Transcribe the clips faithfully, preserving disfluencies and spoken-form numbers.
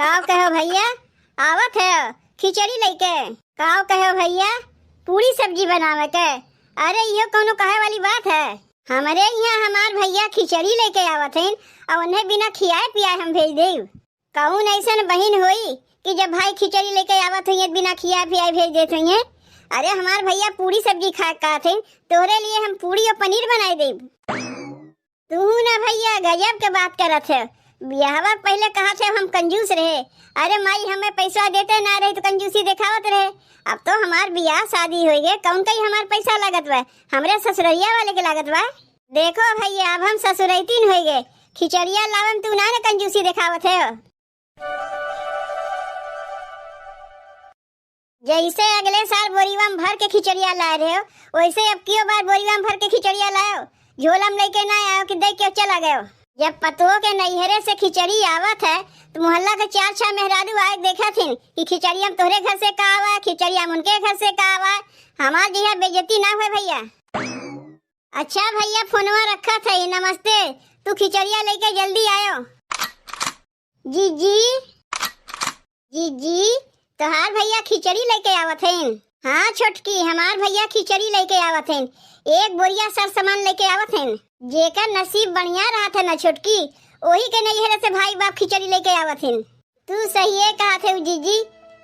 काव कहो भइया, आवत है खिचड़ी लइके? काव कहो भइया, पूड़ी सब्जी बनावे के? अरे, इहो कउनो कहे वाली बात है? हमरे इहाँ हमार भइया खिचड़ी लइके आवत हइन, अउर उन्हें बिना खियाए पियाए हम भेज देब। कउन अइसन बहिन होई कि जब भाई खिचड़ी लइके आवत होइहें, बिना खियाए पियाए भेज देत होइहें? अरे, हमार भइया पूड़ी सब्जी खाए के कहत हइन, तोहरे लिए हम पूड़ी अउर पनीर बनाए देब। तू ना भइया, गजब के बात करत है। बियाहवा के पहिले कहत है हम कंजूस रहे। अरे माई, हमें पैसा देते ना रही तो कंजूसी देखावत रहे। अब तो हमार बियाह शादी होइ गए, कउन कही हमार पैसा लागत बा? हमरे ससुररिया वाले के लागत बा। देखो भइया, अब हम ससुरैतीन होइ गए, खिचड़िया लावे में तू ना न कंजूसी देखावत है। जइसे अगले साल बोरिवा में भर के खिचड़िया लाए रहे हो, वइसे अब कियो बार बोरिवा में भर के खिचड़िया लायो, झोला में लइके ना आयो कि दे के चला गयो। जब पतोह के नैहरे से खिचड़ी आवत है, तो मोहल्ला के चार छह मेहरारू आए देखत हिन कि खिचड़िया में तोहरे घर से का आवा है, खिचड़िया में उनके घर से का आवा है। हमार जइहा बेइज्जती ना होए भइया। अच्छा भइया, फोनवा रखत है, नमस्ते। तू खिचड़िया लइके जल्दी आयो। जीजी, जीजी, तोहार भइया खिचड़ी लइके आवत हइन। हाँ छोटकी, हमार भइया खिचड़ी लइके आवत हइन। एक बोरिया सर सामान लइके आवत हइन। जेकर नसीब बढ़िया रहत है ना छोटकी, ओही के नैहरे से भाई बाप खिचड़ी लइके आवत हइन। तू सहिए कहत है जीजी,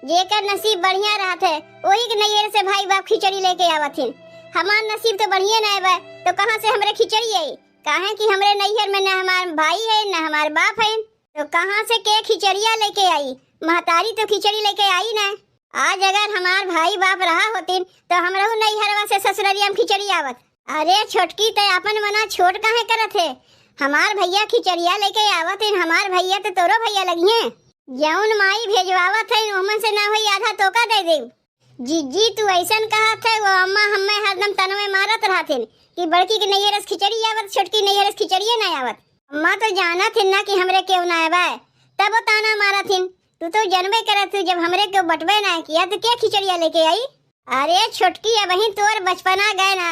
जेकर नसीब बढ़िया रहत है, ओही के नैहरे से भाई बाप खिचड़ी लइके आवत हइन। हमार नसीब तो बढ़िया नाय बा, तो कहाँ से हमरे खिचड़ी आई? काहे कि हमरे नैहर में ना हमार भाई है, ना हमार बाप है, तो कहाँ से के खिचड़िया लइके आई? महतारी तो खिचड़ी लइके आई ना। आज अगर हमार भाई बाप रहा होतिन, तो हमरहू नैहरवा से ससुररिया में खिचड़ी आवत। अरे छोटकी, तै आपन मना छोट काहे करत है? हमार भइया खिचड़िया लइके आवत हैं, हमार भइया तो तोरो भइया लगिहें। जउन माई भेजवावत है, ओमन से ना होई, आधा तोका दे देब। जीजी, तू अइसन कहत है, वो अम्मा हम्मे हरदम तनवे मारत रहथिन कि बड़की के नैहर से खिचड़ी आवत, छोटकी नैहर से खिचड़िए ना आवत। अम्मा तो जानत हिन ना कि हमरे केहू ना आवे, तब वो ताना मारत हिन। तू तो जनबे करत हू, जब हमरे केहू बटबे ना किया, तो के खिचड़िया लइके आई? अरे छोटकी, अबहीं तोर बचपना गए ना।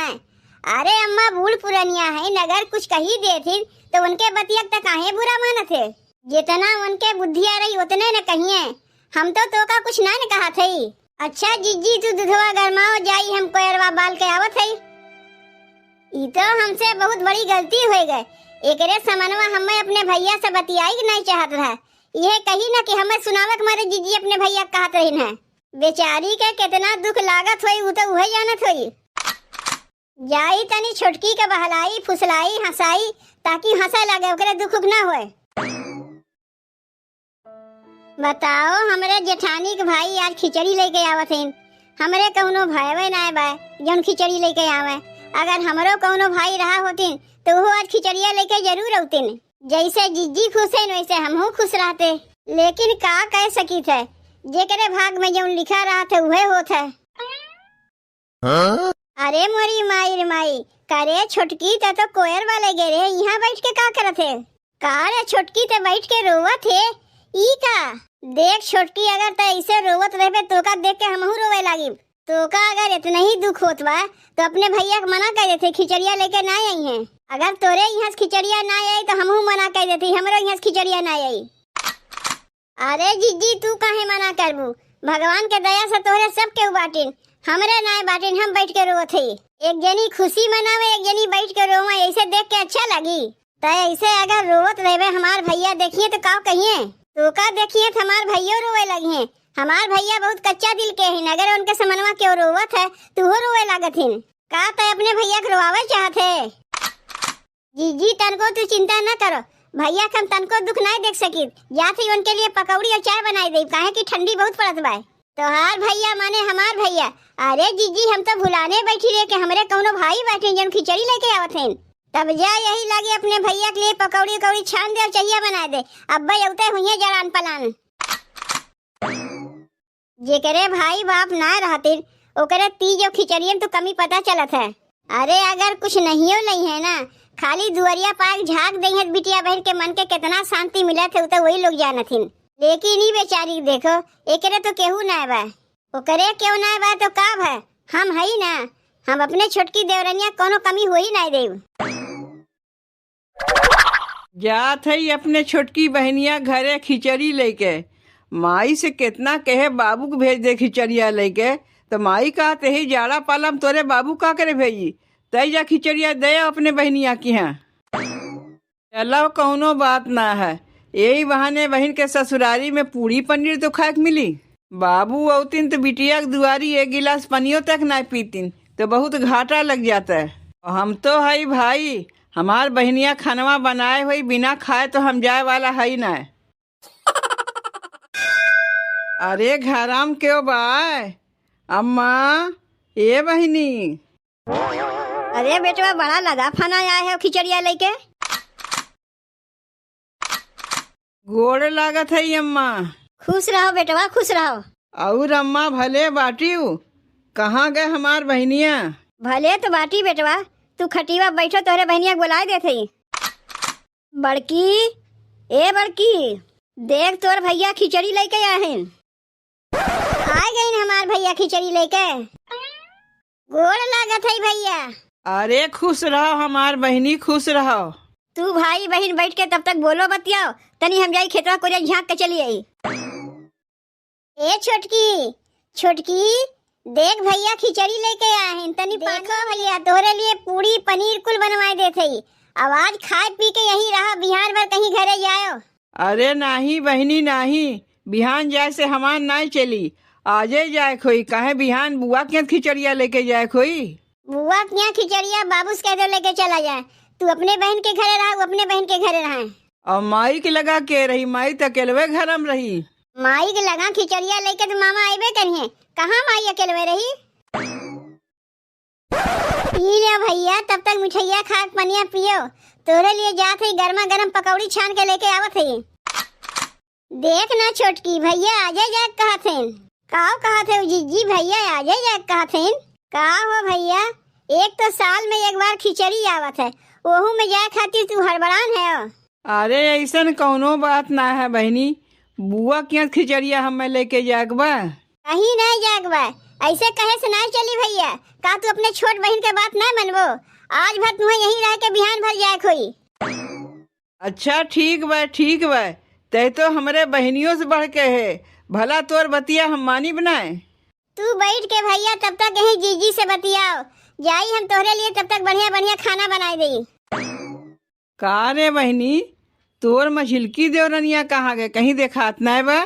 अरे अम्मा बूढ़ पुरनिया है, अगर कुछ कही देथिन, तो उनके बतिया त काहे बुरा मानत है? जितना उनके बुद्धिया रही, उतने न कहिए। हम तो तोका कुछ ना न कहत हई। अच्छा जीजी, तू दुधवा गरमाओ, जाई हम कोयरवा बाल के आवत हई। ई तो हमसे बहुत बड़ी गलती होइ गए। एकरे समनवा हमें अपने भइया से बतियाई के नहीं चाहत रहा। इहे कही ना कि हमें सुनावे के मारे जीजी अपने भइया के कहत रहिन है। बेचारी के कितना दुख लागत होई, ऊ तो उहे जानत होई। जाई तनी छोटकी के बहलाई, फुसलाई, हंसाई, ताकि हंसे लागे, ओकरे दुख उख ना होए। बताओ, हमरे जेठानी के भाई आज खिचड़ी लइके आवत हइन। हमरे कउनो भाईवे नाय बा, जउन खिचड़ी लइके आवे। अगर हमरो कउनो भाई रहा होतिन, तो वो आज खिचड़िया लइके जरूर अउतिन। जइसे जीजी खुश हइन, वइसे हमहू खुश रहते। लेकिन का कह सकित है, जेकरे भाग में जउन लिखा रहत है, उहे होत है। हाँ? अरे मोरी माई रे माई, का रे छोटकी, तै तो कोयर वाले गे रे, इहाँ बैठ के का करत है? का रे छोटकी, तै बैठ के रोवत है? ई का? देख छोटकी, अगर तै ऐसे रोवत रहबे, तोका देख के हमहू रोवे लागिब। तोका अगर इतना ही दुख होत बा, तो अपने भइया के मना कर देते, खिचड़िया लइके ना आई हैं। अगर तोरे इहाँ से खिचड़िया ना आई, तो हमहू मना कर देते, हमरो इहाँ से खिचड़िया ना आई। अरे जीजी, तू काहे मना करबू? भगवान के दया से तोहरे सब केहू बाटिन, हमरे नाय बाटिन, हम बैठ के रोवत हई। एक जनी खुशी मनावे, एक जनी बैठ के रोवे, ऐसे देख के अच्छा लगी? तै ऐसे अगर रोवत रहबे, हमार भइया देखिए तो का कहिए? तोका देखिए तो हमार भइयो रोवे लगिए। हमार भइया बहुत कच्चा दिल के हिन, अगर उनके समनवा केहू रोवत है, तूहो रोवे लागत हिन। का तै अपने भइया के रोवावे चाहत है? जीजी, तनको तू चिंता न करो, भइया के हम तनको दुख नाय देख सकित। जात ही उनके लिए पकौड़ी और चाय बनाई देब, काहे कि ठंडी बहुत पड़त बा। तोहार भइया माने हमार भइया। अरे जीजी, हम तो भुलाने बैठी रहे कि हमरे कउनो भाई बाटे जउन खिचड़ी लइके आवत हैं। तब जा यही लागे अपने भइया के लिए पकौड़ी उकौड़ी छान दे और चहिया बना दे। अब्बे अउते हुइये जड़ान पलान। जेकरे भाई बाप ना रहतिन, ओकरे तीज और खिचड़ियन तो कमी पता चलत है। अरे अगर कुछ नहियो लइहें ना, खाली दुअरिया पाक झाँक दइहें, बिटिया बहिन के मन के कितना शांति मिलत है, उ तो वही लोग जानत हिन। लेकिन ई बेचारी के देखो, एकरे तो केहू ना बा। ओकरे केहू ना बा तो का भा, हम हई ना, हम अपने छोटकी देवरनिया कउनो कमी होई ना देब। जात हई अपने छोटकी बहनिया घरे खिचड़ी लइके, माई से केतना कहे बाबू के भेज दे खिचड़िया लइके, त माई कहत ही, "जाड़ा पाला में तोरे बाबू का करे भेजी, तै जा खिचड़िया दे अपने बहिनिया किहाँ।" चलो, कउनो बात ना है, यही बहाने बहिन के ससुरारी में पूड़ी पनीर तो खाए के मिली। बाबू अउतिन तो बिटिया के दुआरी एक गिलास पनियो तक ना पीतिन, तो बहुत घाटा लग जाता है। हम तो हई भाई, हमार बहिनिया खनवा बनाए होई, बिना खाए तो हम जाए वाला हई ना। अरे घराम केव बाय? अम्मा, ए बहिनी। अरे बेटवा, बड़ा लदा फना आए हो खिचड़िया लइके। गोड़ लागत है अम्मा। खुश रहो बेटवा, खुश रहो। अउर अम्मा भले बाटिउ, कहाँ गए हमार बहिनिया? भले तो बाटी बेटवा, तू खटिया बैठो, तोहरे बहिनिया के बुलाए देत हई। बड़की, ए बड़की, देख तोर भइया खिचड़ी लइके आहिन। आ गइन हमार भइया खिचड़ी लइके। गोड़ लागत है भइया। अरे खुश रहो हमार बहिनी, खुश रहो। तू भाई बहिन बैठ के तब तक बोलो बतियाओ, तनी हम जाई खेतवा कोरिया झाँक के चली आई। ए छोटकी, छोटकी, देख भइया खिचड़ी लइके आहिन, तनी देखो पानी। भइया, तोहरे लिए पूड़ी पनीर कुल बनवाए देत हई। अब आज खाए पी के यहीं रहा, बिहान भर कहीं घरे जायो। अरे नाही बहिनी नाही, बिहान जाए से हमार नाई चली, आजे जाए खोई, काहे बिहान बुआ के खिचड़िया लइके जाए खोई। बुआ के यहाँ खिचड़िया बाबू से कह दो लइके चला जाए, तू अपने बहिन के घरे रहा, वो अपने बहिन के घरे रहा। अब माई के लगा के रही, माई त अकेलवे घर में रही। माई के लगा खिचड़िया लइके तो मामा अइबे करिहे, कहाँ माई अकेलवे रही? ई ले भइया, तब तक मिठइया खा के पनिया पियो, तोरे लिए जात हई गर्मा गर्म पकौड़ी छान के लइके आवत हई। देख ना छोटकी, भइया आजे जाए के कहत हइन। काव कहत है जिज्जी, भइया आजे जाए के कहत हइन? का हो भइया, एक तो साल में एक बार खिचड़ी आवत है, ओहू में जाए खातिर तू हड़बड़ान है। अरे अइसन कउनो बात ना है बहिनी, बुआ के यहाँ खिचड़िया हमें लइके जाए के बा। कहीं नहीं जाए के बा, अइसे कहे से नहीं चली भइया। का तू अपने छोट बहिन के बात नहीं मनबो? आज भर तुम्हें यहीं रह के बिहान भर जाए के होई। अच्छा ठीक बा, ठीक बा, तै तो हमरे बहिनियों से बढ़ के है, भला तोर बतिया हम मानी बनाए। तू बैठ के भइया तब तक यहीं जीजी से बतियाओ, जाई हम तोहरे लिए तब तक बढ़िया बढ़िया खाना बनाए देई। का रे बहिनी, तोर मझिलकी देवरनिया कहाँ गए, कहीं देखात नाय बा?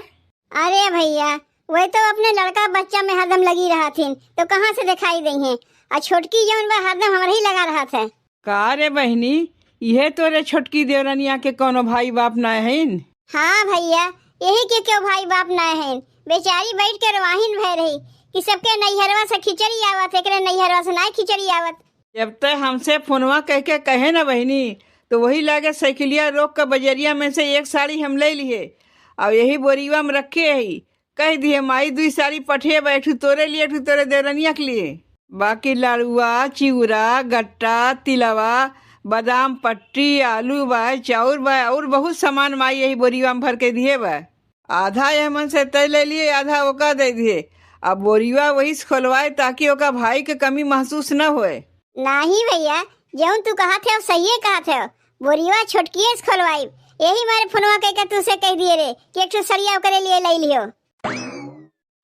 अरे भइया, वही तो अपने लड़का बच्चा में हरदम लगी रहत हिन, तो कहाँ से दिखाई दई हैं? आ छोटकी जौन बा हरदम हमरे ही लगा रहत है। का रे बहिनी, इहे तोरे छोटकी देवरनिया के कौनो भाई बाप ना हइन? हाँ भइया, यही के क्यों भाई बाप ना हइन। बेचारी बैठ के रोवाहिन भय रही कि सबके नैहरवा से खिचड़ी आवत, एकरे नैहरवा से ना खिचड़ी आवत। जब तै हमसे फोनवा कह के कहे न बहिनी, तो वही लागे साइकिलिया रोक के बजरिया में से एक साड़ी हम ले लिए और यही बोरिवा में रखे ही। कह दिए, "माई, दुई साड़ी पठिए बा, एक ठू तोरे लिए, एक ठू तोरे देवरनिया के लिए।" बाकी लाड़ुआ, चिउरा, गट्टा, तिलवा, बादाम पट्टी, आलू बा, चाउर बा, और बहुत सामान माई यही बोरिवा में भर के दिए बा। आधा यह मन से तय ले लिए, आधा ओका दे दिए। अब बोरिवा वही से खोलवाए, ताकि ओका भाई के कमी महसूस न होए। नाही भइया, जौन तू कहत है, सहिए कहत है। बोरिवा छोटकिए से खोलवाई। यही मारे फोनवा कह के तू से कह दिए रे कि एक ठो सड़िया ओकरे लिए ले लियो।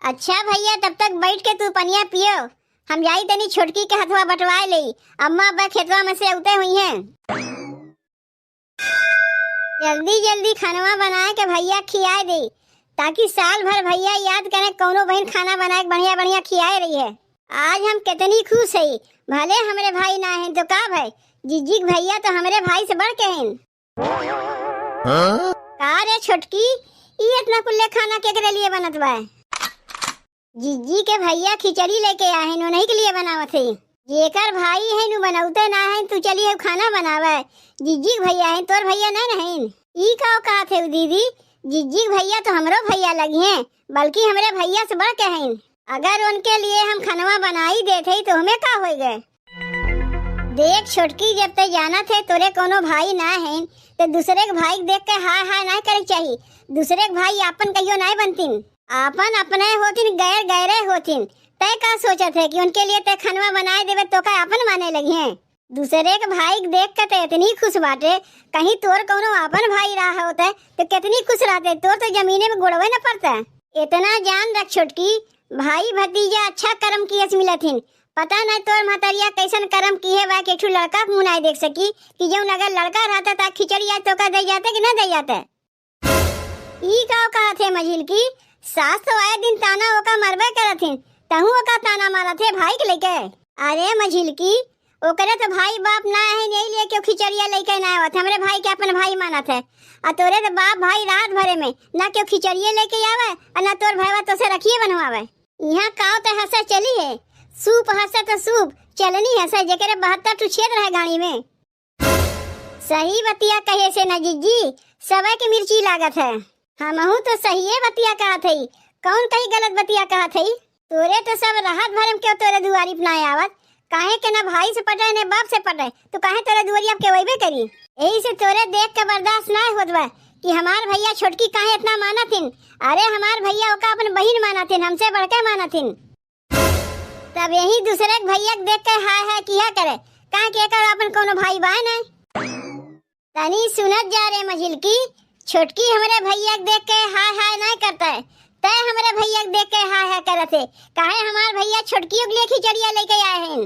अच्छा भइया, तब तक बैठ के तू पनिया पियो, हम जाई तनी छोटकी के हथवा बटवाए लेई। अम्मा अब्बा खेतवा में से उते हुई हैं। जल्दी जल्दी खानवा बनाए के भइया खियाए दे, ताकि साल भर भइया याद करे कौनो बहिन खाना बनाए के बढ़िया बढ़िया खियाए रही है। आज हम कितनी खुश है, भले हमरे भाई ना हैं तो का भाई, जिज्जी के भइया तो हमरे भाई से बढ़ के हैं। हाँ? का रे छोटकी, ई इतना कुल्ले खाना केकरे लिए बनत बा? जिज्जी के भइया खिचड़ी लेके आए हैं, उन्हीं के लिए बनावत है। जेकर भाई है नु बनौते ना है, तू चली है खाना बनावे। जिज्जी के भइया है, तोर भइया नहीं न है। ई का कहत है दीदी, जिज्जी के भइया तो हमरो भइया लगी हैं, बल्कि हमरे भइया से बढ़ के हैं। अगर उनके लिए हम खनवा बनाई देत है तो हमें का होई गए? देख छोटकी, जब तै जानत है तोरे कोनो भाई ना है, तो दूसरे के भाई के देख के हाय हाय ना करे के चाही। दूसरे के भाई आपन कहियो ना बनतीन, आपन अपने होतिन, गैर गैरे होतिन। तै का सोचत है कि उनके लिए तै खनवा बनाए देवे तो का आपन माने लगी हैं? दूसरे के भाई के देख के तो इतनी खुश बाटे, कहीं तोर कौनो आपन भाई रहा होते तो कितनी खुश रहते, तोर तो जमीने में गोड़वे न पड़ता। इतना जान रख छोटकी, भाई भतीजा अच्छा कर्म किए से मिलत हिन। पता नहीं तोर महतरिया कैसन कर्म किए बा कि एक ठो लड़का के मुँह नाहीं देख सकी कि जौन अगर लड़का रहता तो खिचड़ी आज तोका दे जाते कि ना दे जाते। ई का कहत है मझिलकी? सास तो आए दिन ताना ओका मरबे करत हिन, तहूँ ओका ताना मारत है भाई के लेके। अरे मझिलकी, ओकरे तो भाई बाप ना है, यही लिए क्यों खिचड़िया लेके ना आवत। हमरे भाई के अपन भाई मानत है, आ तोरे तो बाप भाई रात भरे में ना क्यों खिचड़िया लेके आवे, आ ना तोर भाईवा तोसे रखिए बनवावे। यहाँ काव तो हंसे चली है, सूप हंसे तो सूप, चलनी हंसे, जेकरे बहत्तर ठो छेद रहे गाड़ी में। सही बतिया कहे से ना जिज्जी, सबे के मिर्ची लागत है। हमहू तो सहिए बतिया कहत हई, कौन कही गलत बतिया कहत हई? तोरे तो सब रात भर में क्यों तोरे दुआरी पे ना आवत, काहे के ना भाई से पटे ने बाप से पटे, तो काहे तोरे दुआरी पे केहू अइबे करी? यही से तोरे देख के बर्दाश्त ना होत बा कि हमार भैया छोटकी काहे इतना मानत हिन। अरे हमार भैया ओका अपन बहिन मानत हिन, हमसे बढ़ के मानत हिन। तब यही दूसरे के भैया के देख के हाय हाय किया करे, काहे के एकर अपन कोनो भाई बाय ना। तनी सुनत जा रे मझिलकी, छोटकी हमरे भैया के देख के हाय हाय ना करता है, तय हमरे भैया के देख के हाय हाय करत है। काहे हमार भैया छोटकियों के लिए खिचड़िया लेके आए हैं।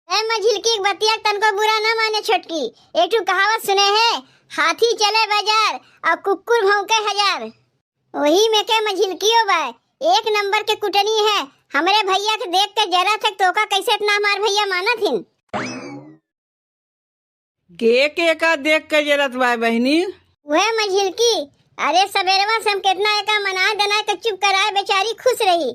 ए मझिलकी के बतिया के तनको बुरा ना माने छोटकी, एक ठो कहावत सुने है, हाथी चले बाजार और कुकुर भौंके हजार। वही में के मझिलकियो बा, एक नंबर के कुटनी है। हमरे भैया के देख के जरा तक तोका कैसे इतना हमार भैया मानत हिन। के के का देख के जरत बा बहिनी? वह मझिलकी, अरे सबेरवा से हम कितना एका मनाए दनाए के चुप कराए, बेचारी खुश रही,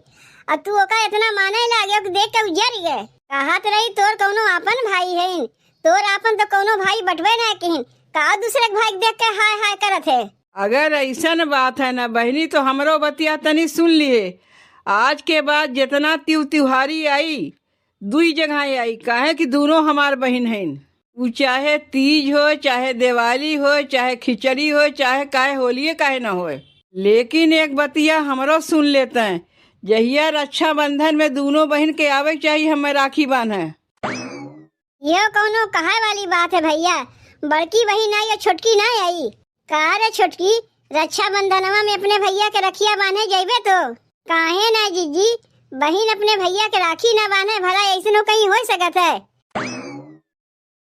और तू ओका इतना माने लागे कि देख के उजर गए। कहत रही तोर कौनो आपन भाई है, तोर आपन तो कौनो भाई बटवे ना किहिन, का दूसरे के भाई के देख के हाय हाय करत है? अगर ऐसन बात है ना बहिनी, तो हमरो बतिया तनी सुन लिए। आज के बाद जितना तिउ तिउहारी आई, दुई जगह आई, काहे कि दोनों हमार बहिन हईन। उ चाहे तीज हो, चाहे दिवाली हो, चाहे खिचड़ी हो, चाहे काहे होलिये काहे न होए, लेकिन एक बतिया हमरो सुन लेते हैं, जहिया रक्षाबंधन में दोनों बहिन के आवे के चाहिए हमें राखी बांधे। यो कौनो कहे वाली बात है भैया, बड़की बहिन आई या छोटकी ना आई? का रे छोटकी, रक्षाबंधनवा में अपने भैया के रखिया बांधे जइबे तो? काहे ना जिज्जी, बहिन अपने भैया के राखी ना बांधे, भला ऐसनो कहीं हो सकत है?